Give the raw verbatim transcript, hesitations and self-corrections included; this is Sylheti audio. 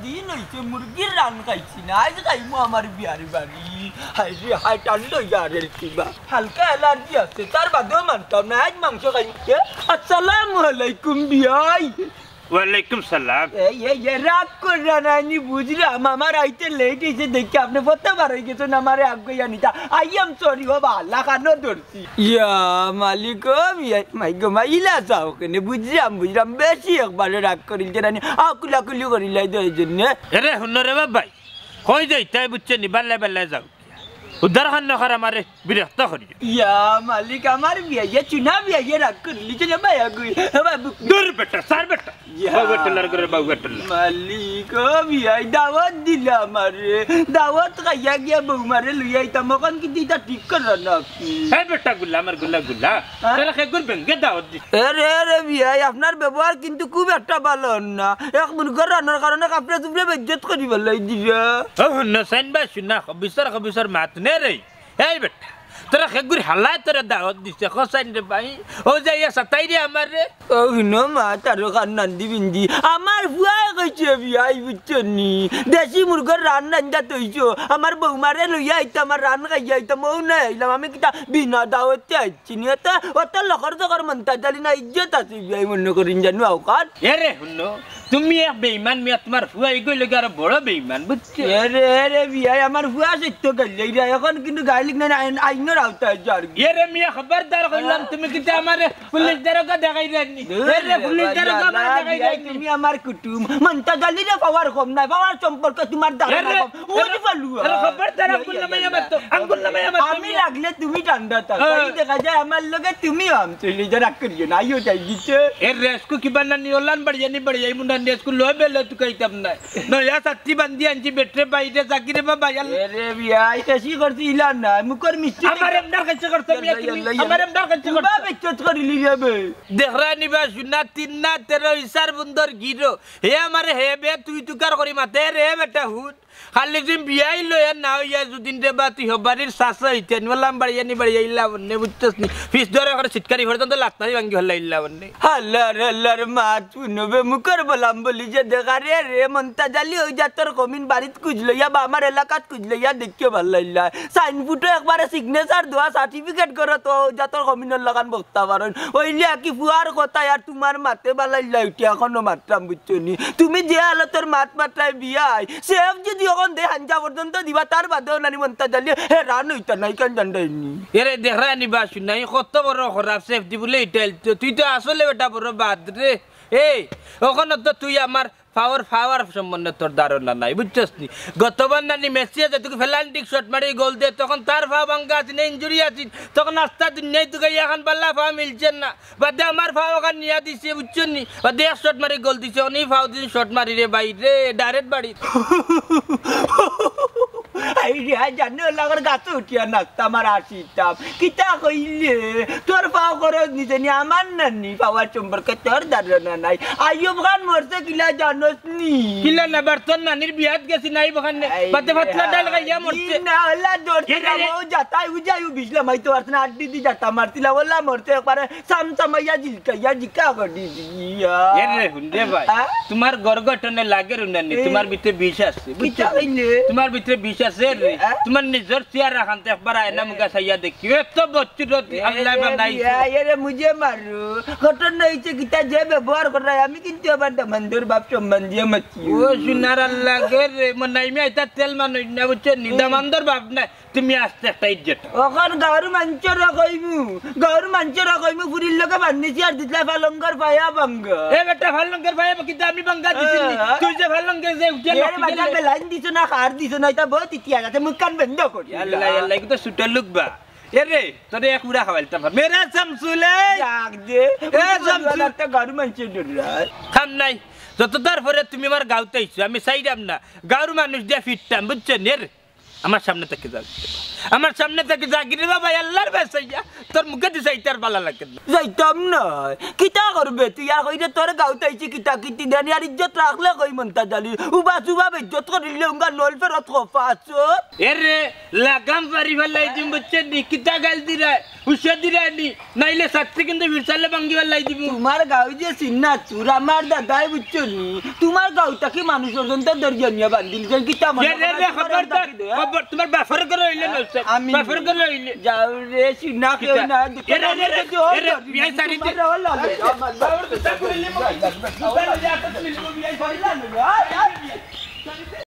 দিন অইছে মুরগির রান খাইছি না, আইজ খাইমু আমার বিয়ার বাড়ি। হায় রে হায়, টান লইয়া আর কিবা। হালকা অ্যালার্জি আছে, তার বাদেও মানতাম না, আইজ মাংস খাইমু। এ, আসসালামু আলাইকুম বিয়াই। ওয়ালাইকুম সালাম। এই, এই, এ, রাগ কররা না, আমি বুঝলাম, আমার আইতে লেট অইছে দেখি আপনে ফটো বার অই গেছেন, আমারে আগুইয়া নিতা। I am sorry, ও বালা খানো ধরছি। ইয়া মালিক, ও বিয়াই, মাই গো মাই, ইলা চাও কেনে? বুঝলাম, বুঝলাম, বেশি একবারে রাগ করিল যে রানি, আ, কুলাকুলি করিলাই তো এই জন্যে। এরে হুনো রে বাবাই, কই যাইতায় বুঝছো নি, বাল্লায় বাল্লায় যাও। উদ্ধার খান নখার আমারে বিরক্ত করিও। ইয়া মালিক, আমার বিয়াইয়ে, চুনা বিয়াইয়ে রাগ করিলি যে রে বাবা, আগুই, বাবা, বুক দূর বেটা, সার বেটা। ইয়া বাবা টেলার করে, বাবা টেলার। মালিক, ও বিয়াই, দাওয়াত দিলা আমারে। দাওয়াত খাইয়া গিয়া বৌমারে লইয়া আইতাম, অখন কিন্তু ইতা ঠিক করো না আপনি। এই বেটা গুলা, আমার গুলা গুলা। হ্যাঁ? তোরা খেগুর ভেঙ্গে দাওয়াত দিস। এরে, এরে বিয়াই, আপনার ব্যবহার কিন্তু খুব একটা ভালো না। এক মুরগর রান্নার কারণে কাপড়ে চুপড়ে বেইজ্জত করি বলাই দিরা। ও হুনো, সাইন ভাই, শুনা, খবিসর, খবিসর মাত নে রে। এই বেটা, তোরা খেগুর হালায় তোরা দাওয়াত দিছে, খোসাইন রে ভাই। ও যাইয়া সাতাই রে আমার রে। ও হুনো মা, তারও কান নান্দি বিন্দি। আমার ফুয়ায় কইছে বিয়াই বুঝছো নি? দেশি মুরগর রান রান্দা তৈছো। আমার বৌমারে লইয়া আইতাম, আর রান খাইয়া আইতাম। ও না আইলাম, আমি কিতা বিনা দাওয়াতে আইছি নি? অত, অত লখর জখর মন্তাজ আলী না, ইজ্জত আছে বিয়াই মনে করিন জানো আওকাত। এরে হুনো, তুমি এক বেইমান মিয়া, তোমার ফুয়া এগই লগে আরো বড় বেইমান, বুঝছো? এরে, এরে বিয়াই, আমার ফুয়া সত্য গাইলে রে, এখন কিন্তু গাইলিক না, আইন, আইনর আওতায় যার। এরে মিয়া, খবরদার কইলাম, তুমি কিতা আমারে পুলিশ দারোগা দেখাই দেননি? এরে পুলিশ দারোগা আমারে দেখাই দেননি? তুমি আমার কুটুম, মন্তাজ আলীরে পাওয়ার কম নাই, পাওয়ার সম্পর্কে তোমার ধারণা এরে, কম। ওরে ফালুয়া। এরে খবরদার, আঙ্গুল নামাই আমার তো, আঙ্গুল নামাই আমার তো। আমি লাগলে তুমি ঠান্ডা থাকো। হ্যাঁ। এই দেখা যায় আমার লগে তুমিও আম চলে যা, রাগ করিও না, আইও যাই দিতে। এর রেস্কু কিবা না নি ওলান বাড়িয়া নি বাড়িয়া, এই মুন্ডা রেস্কু লো বেলে তুকাইতাম না। নয়া ছাত্রী বান্ধি আনছি বেটরে বাইরে, জাকিরে বাবা, ইয়াল- এরে বিয়াই, বেশি করছি ইলা না, মুখর মিষ্টি আমার এমডার কাছে করতে, মিয়া, তুমি আল্লাহ, আমার এমডার কাছে করতে। বাবা, বেচত করিলি রে বে। দেখরা নিবা শুনা, তিন না তেরো ইসার বুন্দর গিরো। হে আমারে হে বে, তুই তুকার করি মাতে রে বেটা হুন। খালি তুমি বিয়াই লইয়া না অইয়া যুদিন রে বা তুই হবারির চাচা হইতে আনি বললাম বাড়িয়া নি বাড়িয়া ইল্লা বন্নে, বুঝছস নি? ফিস ধরে করে ছিটকারি পর্যন্ত লাত্তারি ভাঙ্গি হল্লা ইল্লা বন্নে। হাল্লার হাল্লার মাত হুনবে মুখর বলাম বলি যে দেখা রে রে মন্তাজ আলী ওই জাতর কমিন বাড়িত খুঁজ লইয়া বা আমার এলাকাত খুঁজ লইয়া দেখিও ভাল্লা ইল্লা। সাইন ফুটো একবারে সিগনেচার দেওয়া সার্টিফিকেট করো তো ওই জাতর কমিনর লাগান বক্তা পারইন। ওইলে কি ফুয়ার কথা আর তোমার মাতে বালা ইল্লা উঠে এখনো মাতরাম বুঝছো নি? তুমি যে হালতর মাত মাতরায় বিয়াই, সেফ যদি অখন দে হাঞ্জা পর্যন্ত দিবা, তার বাদেও নানি মন্তাজ আলী হেরান অইতা নাই, কান জানডাইনি। এরে দেখরা নিবা শুনাই, কত বড় খরাপ সেফ দি বলে ইটা ইলতো। তুই তো আসলে বেটা বড় বাদ রে। এই, অখন তো তুই আমার পাওয়ার, পাওয়ার সম্বন্ধে তোর ধারণা নাই, বুঝছস নি? গতবার নানি মেসি আছে, তুই ফেলান্টিক শট মারি গোল দে, তখন তার পাও ভাঙ্গা আছে না, ইনজুরি আছে, তখন আস্তা দুনিয়ায় তুই এখন বাল্লা পাও মিলছে না। বাদে আমার পাও ওখান নিয়া দিছে, বুঝছো নি? বাদে এক শট মারি গোল দিছে, অনি পাও দিন শট মারি রে ভাই রে, ডাইরেক্ট বাড়ি। আই রে, আই জানো, লাগর গাছে উঠিয়া নাচতাম আর আসিতাম। কিতা কইলে? তোর পাও খরচ নিছে নি, আমার নানি পাওয়ার সম্পর্কে তোর ধারণা নাই। আইয়ুব খান মরছে কিলা জানোস নি? কিলা না, বার তোর নানির বিয়াত গেছি নাই বখানে। এই বাদে ফাতলা ডাল খাইয়া মরছে। না, ওলা দৌড় এ রে রে। ও যাতাই উজাই উ বিজলা মাইতো পারছে না, আড্ডি দি যাতা মারছিলা, ওলা মরছে একবারে সামসামাইয়া জিলকাইয়া জিকা করি দিয়া। এ রে, হুন রে ভাই, হ্যাঁ? তোমার গর্গটনে লাগে রুনানি, এ। তোমার ভিতরে বিষ আছে, বুঝছো? কিতা কইলে? তোমার ভিতরে বিষ আছে রে। হ্যাঁ? তোমার নিজর চেহারা খান তো একবার আয়না মুখা চাইয়া দেখিও, এত বচ্চু রতি এ আল্লাহ রে বানাইছে। বিয়া, এ রে মুঝে মারো। ঘটনা হইছে কিতা যে ব্যবহার করায়, আমি কিন্তু আবার দামান্দর বাপ সম্মান দিয়া মাতি। ও সোনার আল্লাহ গো রে, মনাই মিয়া ইতা তেল মানুষ না, বুঝছো নি? হুম। দামান্দর বাপ না, তুমি আস্তে একটা ইজ্জত। অখন গাঁওর মানষরে কইমু, গাঁওর মানষরে কইমু, ফুরির লগে বান্ধিছি আর দিতলা ফালঙ্গর পায়া ভাঙ্গা। এ বেটা, ফালঙ্গর পায়া কিন্তু আমি ভাঙ্গা দিছি নি। হ্যাঁ। তুই যে ফালঙ্গে যে উঠে এর লক্ষ্মী বাটা গেলে। বেলাইন দিছ না, খার দিছ না, ইতা বহুত ইতিহাস আছে, মুখ কান বন্ধ করি। আল্লাহ, আল্লাহ, এগুলো তো ছোট লোক বা। এ রে, তোরে এক উড়া খাওয়াইতাম। মেরা শামসুল, এই। ডাক দে। এ শামসুল। একটা গাঁওর মানষে ডরায়। কাম নাই। যত তার পরে তুমি আমার গাঁওত আইছো, আমি চাইরাম না। গাঁওর মানুষ দিয়া ফিরতাম, বুঝছো নি? এ রে, আমার সামনে থাকি যা। আমার সামনে থাকি যা, গিরে বাবা, আল্লাহর বাসাইয়া। তোর মুখে দিছে, ইতার বালা লাগে না। যাইতাম না। কিতা করবে তুই? আর কইরে তোর গাঁওত আইছি কিতা কিতি দেনি? আর ইজ্জত রাখলে কই মন্তাজ আলী? উবা সুবা বেইজ্জত করিলে উঙ্গা নল ফেরত খফা আছো। এ রে, লাগাম পারি ফেলাই দিম, বুঝছো নি? কিতা গাল দিরায়? গুছা দিরায়নি, নাইলে ছাত্রী কিন্তু ফিরসালে ভাঙ্গি ফালাই দিমু। তুমার গাঁও যে চিন্না চুর, আমার দাদায় বুঝছো নি? তুমার গাঁও থাকি মানুষ পর্যন্ত দরিয়া নিয়া বান্ধিল, যেন কিতা মনে রে, রে, রে, খবরদার, খবর, তুমার বাপর ঘর অইলে নষ্ট, আমি বাপর ঘর অইলে। যাও রে, চিন্না কেউ না, দুটো এরে, এরে, এরে, বিয়াই সারি দে। তুমার রাওয়াল লাগে, আমার বাপর ঘর অইলে।